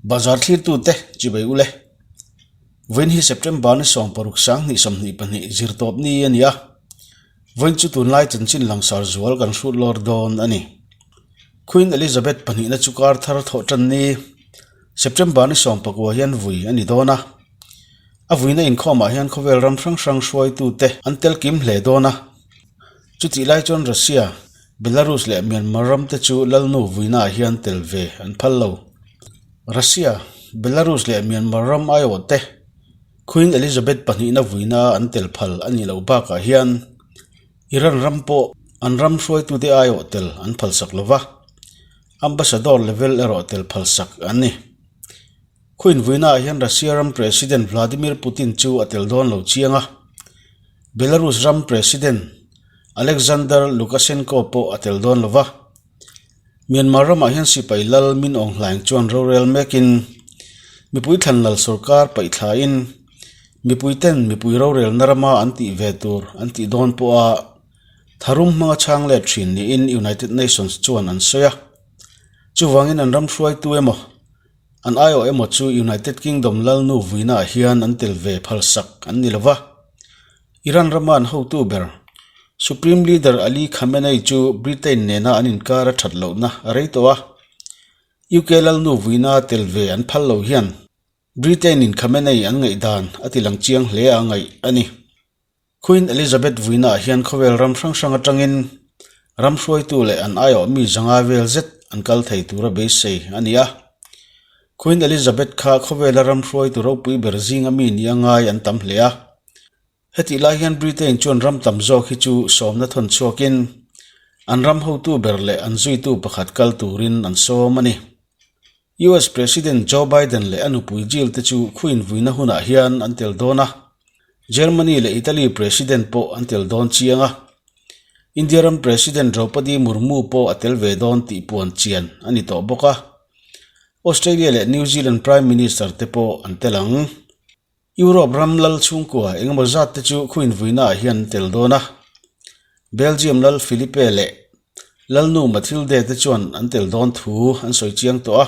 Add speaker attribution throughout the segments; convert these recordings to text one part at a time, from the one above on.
Speaker 1: Bazar thlirtute chibai ule. Vawiin hi September ni 16 2022 zirtawp ni a ni a. Vawiin chu tunlai chanchin langsar zual kan hrut lawr dawn a ni. Queen Elizabeth pahnihna chu kar thar thawh tan ni September ni 19 hian vui a ni dawn a. A vuina inkhawmah hian khawvel ram hrang hrang hruaitute an tel kim hle dawn a. Chutih lai chuan Russia, Belarus leh Myanmar ram te chu Lalnu vuinaah hian tel ve an phal lo. Russia, Belarus leh Myanmar ram aiawh te Queen Elizabeth pahnihna vuina an tel phal a nih loh bakah hian Iran ram pawh an ram hruaitute aiawh tel an phalsak lo va, Ambassador level erawh tel phalsak an ni. Queen vuinaah hian Russia ram President Vladimir Putin chu a tel dawn lo chiang a, Belarus ram President Alexander Lukashenko pawh a tel dawn lo va. Myanmar ramah hian sipai lal Min Aung Hlaing chuan rorel mekin mipui thlanlal sorkar paih thlain mipuiten mipui rorelna rama an tih ve tur an tih dawn pawha tharum hmanga chhang let thin niin United Nations chuan an sawi a. Chuvangin an ram hruaitu emaw An aiawh emaw chu United Kingdom lalnu vuinaah hian an tel ve phalsak an ni lo va. Iran rama an hotu ber, Supreme Leader Ali Khamenei chu Britain nena an inkar a that lohna a rei tawh a. UK lalnu vuina tel ve an phal lo hian Britain-in Khamenei an ngaihdan a tilang chiang hle a ngaih a ni. Queen Elizabeth vuinaah hian khawvel ram hrang hrang atangin ram hruaitu leh an aiawh mi zanga vel zet an kal thei tura beisei a ni a. Queen Elizabeth kha khawvela ram hruaitu ropui ber zinga mi nia ngai an tam hle a. Hetih lai hian Britain chuan ram tam zawk hi chu sawmna thawn chhuakin an ram hotu ber leh an zuitu pakhat kal turin an sawm a ni. US President Joe Biden leh a nupui Jill te chu Queen vuina hunah hian an tel dawn a, Germany leh Italy President pawh an tel dawn chiang a. India ram President Draupadi Murmu pawh a tel ve dawn tih puan chian a ni tawh bawk a. Australia leh New Zealand Prime Minister te pawh an tel ang. Europe ram lal chhungkua engemaw zat te chu Queen vuinaah hian an tel dawn a. Belgium lal Philippe leh Lalnu Mathilde te chuan an tel dawn thu an sawi chiang tawh a.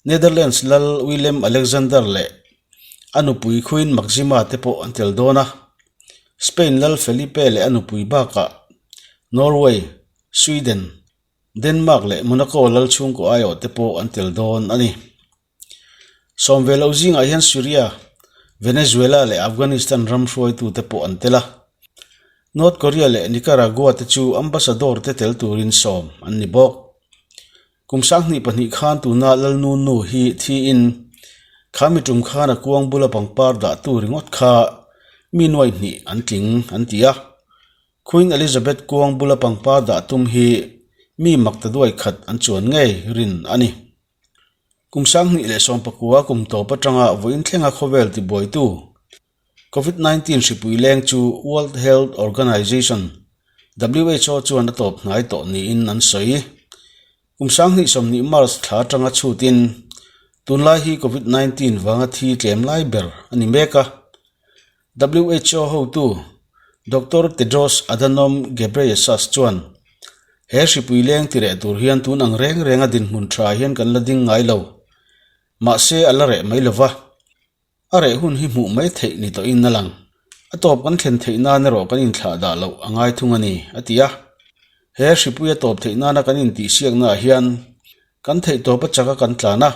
Speaker 1: Netherlands lal Willem Alexander leh a nupui Queen Maxima te pawh an tel dawn a. Spain lal Felipe leh a nupui bakah Norway, Sweden, Denmark leh Monaco lal chhungkaw aiawh te pawh an tel dawn a ni. Sawm ve loh zingah hian Syria, Venezuela leh Afghanistan ram hruaitute pawh an tel a. North Korea leh Nicaragua te chu ambassador te tel turin sawm an ni bawk. Kum 2002 khan tuna Lalnu nu hi thiin kha mi tum khan a kuang bula pangpar dahtu ringawt kha mi nuai hnih an tling an ti a. Queen Elizabeth kuang bula pangpar dah tum hi mi mak ta duai khat an chuan ngei rin a ni. Kum 2019 kum tawp atanga vawiin thlenga khawvel tibuaitu Covid-19 hripui leng chu World Health Organization, WHO, chuan a tawp hnai tawh niin an sawi. Kum 2020 March thla atanga chhutin tunlai hi Covid-19 vanga thi tlem lai ber a ni mek a. WHO hotu Doctor Tedros Adhanom Ghebreyesus chuan he hripui leng ti reh tur hian tun ang reng renga dinhmun tha hian kan la ding ngai lo. Mahse a la reh mai lova, a reh hun hi hmuh mai theih ni tawhin a lang. A tawp kan thlen theih nan erawh kan inthlah dah loh a ngai thung a ni, a ti a. He hripui a tawp theih nana kan intihsiaknaah hian kan theihtawp a chaka kan tlan a,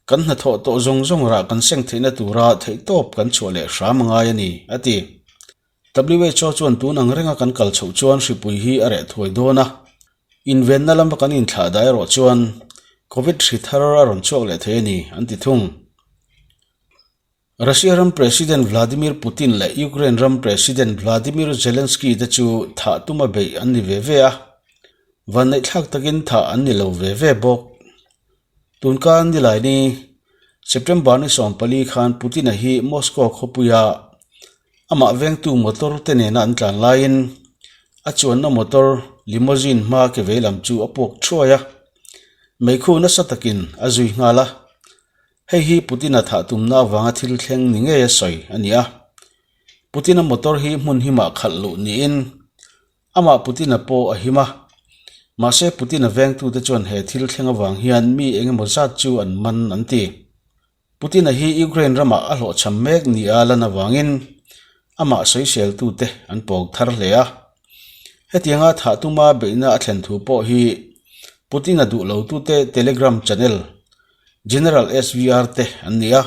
Speaker 1: kan hnathawh tawh zawng zawng rah kan seng theihna tura theihtawp kan chhuah leh hram a ngai a ni, a ti. WHO chuan tun ang renga kan kal chhoh chuan hripui hi a reh thuai dawn a, invenna lama kan inthlah dah erawh chuan Covid hri thar a rawn chhuak leh thei a ni, an ti thung. Russia ram President Vladimir Putin leh Ukraine ram President Vladimir Zelensky te chu thah tuma beih an ni ve ve a, vanneihthlak takin thah an ni lo ve ve bawk. Tunka Nilaini, September ni 14 khan Putin-a hi Moscow khawpuia amah vengtu motor te nena an tlan laiin a chuanna motor limousine hma ke vei lam chu a puak thuai a, meikhu nasa takin a zui nghal a. Hei hi Putin-a thah tumna avanga thil thleng ni ngei a sawi a ni a. Putin-a motor hi hmun himah khalh luh niin amah Putin-a pawh a him a. Mahse Putin-a vengtute chuan he thil thleng avang hian mi eng emaw zat chu an man an ti. Putin-a hi Ukraine ramah a hlawhchham mek nia lan avangin amah sawiseltute an pawng thar hle a. Hetianga thah tuma beihna a thlen thu pawh hi Putin-a duh lotute Telegram channel General SVR te an ni a,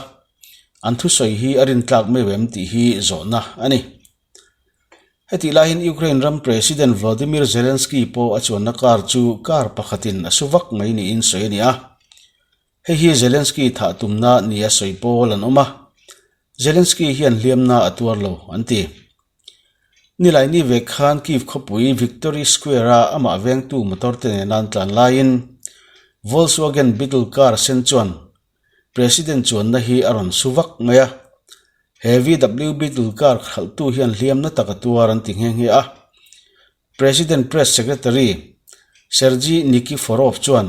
Speaker 1: an thusawi hi a rintlak meuh em tih hi zawhna a ni. Hetih laiin Ukraine ram President Volodymyr Zelensky pawh a chuanna car chu car pakhatin a su vak mai niin sawi a ni a. Hei hi Zelensky thah tumna nia sawi pawl an awm a, Zelensky hian hliamna a tuar lo an ti. Nilaini vek khan Kyiv khawpui Victory Square-a amah vengtu motor te nena an tlan laiin Volkswagen Beetle car sen chuan President chuanna hi a rawn su vak mai a, he VW Beetle car khalhtu hian hliamna tak a tuar an ti nghe nghe a. President Press Secretary Sergei Nikiforov chuan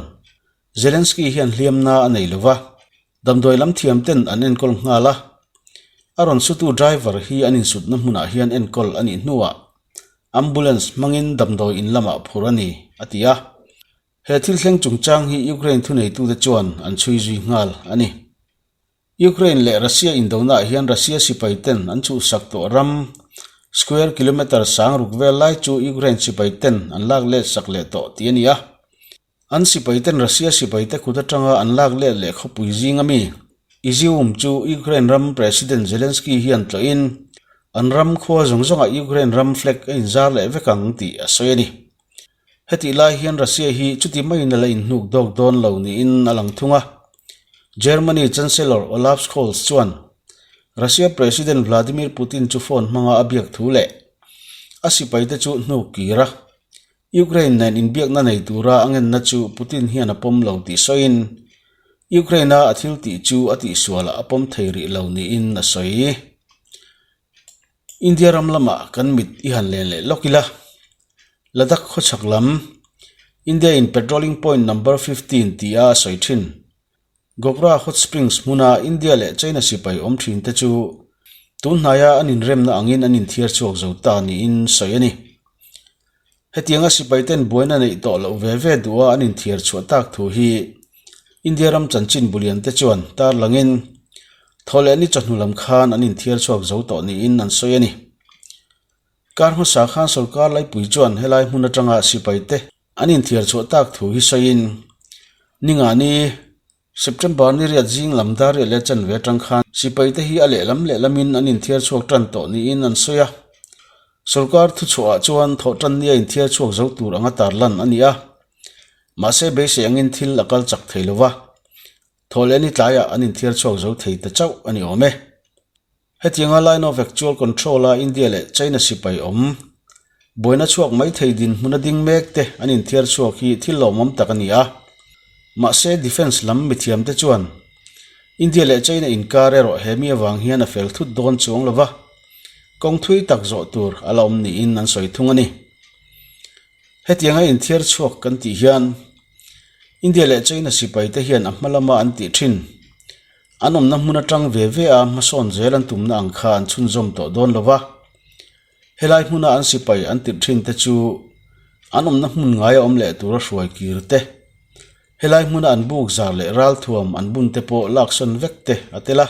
Speaker 1: Zelensky hian hliamna a nei lo va, damdawi lam thiam ten an enkawl nghal a, a rawn sutu driver hi an insutna hmunah hian enkawl a nih hnuah ambulance hmangin damdawi in lamah phur a ni, a ti a. He thil thleng chungchang hi Ukraine thuneitute chuan an chhui zui nghal a ni. Ukraine leh Russia indonaah hian Russia sipai ten an chhuhsak tawh ram square kilometre sang ruk vel lai chu Ukraine sipai ten an lak let sak leh tawh tih a ni a. An sipai ten Russia sipai te kut atanga an lak let leh khawpui zing ami Izium chu Ukraine ram President Zelensky hian tlawhin an ram khua zawng zawngah Ukraine ram flag a inzar leh vek ang tih a sawi a ni. Hetih lai hian Russia hi chuti maiin a la inhnuk dawk dawn lo niin a lang thung a. Germany Chancellor Olaf Scholz chuan Russia President Vladimir Putin chu phone hmanga a biak thu leh a sipaite chu hnuk kir a, Ukraine nen inbiakna nei tura a ngenna chu Putin hian a pawm lo tih sawiin Ukraine-a a thil tih chu a tihsualah a pawm thei rih lo niin a sawi. India ram lamah kan mit i han len leh lawk ila, Ladakh khawchhak lam, India in Patrolling Point Number 15 tia a sawi thin. Gogra Hot Springs hmuna India leh China sipai awm thin te chu tun hnaia an inremna angin an inthiar chhuak zo ta niin sawi a ni. Hetianga sipaiten buaina neih tawh loh ve ve duha an inthiar chhuah tak thu hi India ram chanchin bulian te chuan tarlangin Thawhlehni chawhnu lam khan an inthiar chhuak zo tawh niin an sawi a ni. Kar hmasa khan sorkar laipui chuan helai hmun atanga sipaite an inthiar chhuah tak thu hi sawiin Ningani September ni riat zing lam dar riat leh chanve atang khan sipaite hi a lehlam lehlamin an inthiar chhuak tan tawh niin an sawi a. Sorkar thuchhuahah chuan thawhtan nia inthiar chhuak zo tur anga tarlan a ni a. Mahse beisei angin thil a kal chak thei lo va. Thawhleh ni tlaiah an inthiar chhuak zo thei ta chauh a ni awm e. Hetianga Line of Actual Control a India leh China sipai awm, buaina chhuak mai thei dinhmun a ding mek te an inthiar chhuak hi thil lawmawm tak a ni a. Mahse Defence lam mithiam te chuan India leh China inkar erawh he mi avang hian a fel thut dawn chuang lo va, kawng thui tak zawh tur a la awm niin an sawi thung a ni. Hetianga inthiar chhuak kan tih hian India leh China sipai te hian a hma lama an tih thin. An awmna hmun atang ve ve a hmasawn zel an tumna ang kha an chhunzawm tawh dawn lo va. Helai hmuna an sipai an tirh thin te chu an awmna hmun ngai a awm leh tura hruai kir te, helai hmuna an buk zar leh ralthuam an bun te pawh laksawn vek te a tel a.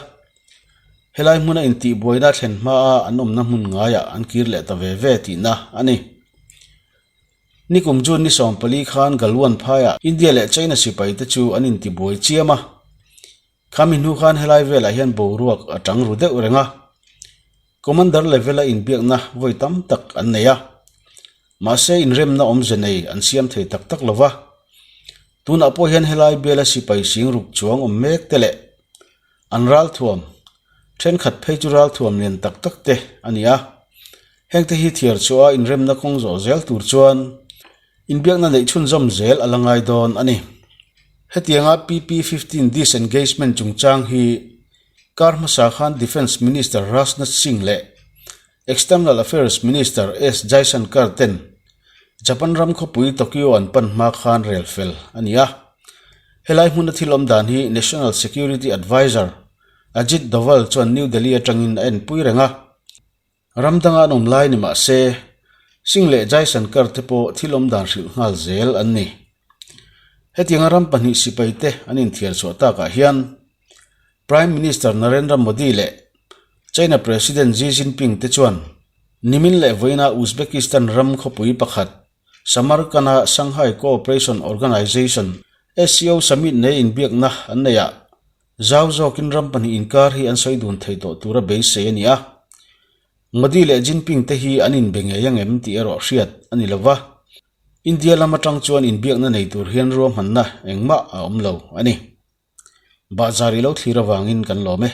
Speaker 1: Helai hmuna intihbuaina thlen hmaa an awmna hmun ngaiah an kir leh ta ve ve tihna a ni. Nikum June ni 14 khan Galwan phaiah India leh China sipaite chu an intibuai chiam a. Khami hnu khan helai velah hian boruak a tang ru deuh reng a. Commander level-a inbiakna vawi tam tak an nei a. Mahse inremna awmze nei an siam thei tak tak lo va. Tunah pawh hian helai biala sipai sing ruk chuang awm mek te leh An ralthuam, thenkhat phei chu ralthuam lian tak tak te a ni a. Hengte hi thiar chhuah a inremna kawng zawh zel tur chuan inbiakna neih chhunzawm zel a la ngai dawn a ni. Hetianga PP 15 disengagement chungchang hi kar hmasa khan Defence Minister Rajnath Singh leh External Affairs Minister S Jaishankar ten Japan ram khawpui Tokyo an pan hma khan rel fel a ni a. Helai hmuna thil awm dan hi National Security Adviser Ajit Doval chuan New Delhi atangin a enpui reng a. Ram danga an awm lai ni mah se, Singh leh Jaishankar te pawh thil awm dan hrilh nghal zel an ni. Hetianga ram pahnih sipaite an inthiar chhuah takah hian Prime Minister Narendra Modi leh China President Xi Jinping te chuan nimin leh vawiina Uzbekistan ram khawpui pakhat Samarkand-a Shanghai Cooperation Organization, SCO, summit nei inbiakna an nei ah zau zawkin ram pahnih inkar hi an sawi dun thei tawh tura beisei a ni a. Modi leh Jinping te hi an inbe ngei angem tih erawh hriat a ni lova. India lam atang chuan inbiakna nei tur hian ruahmanna engmah a awm lo a ni. Bahzar i lo thlir avangin kan lawm e.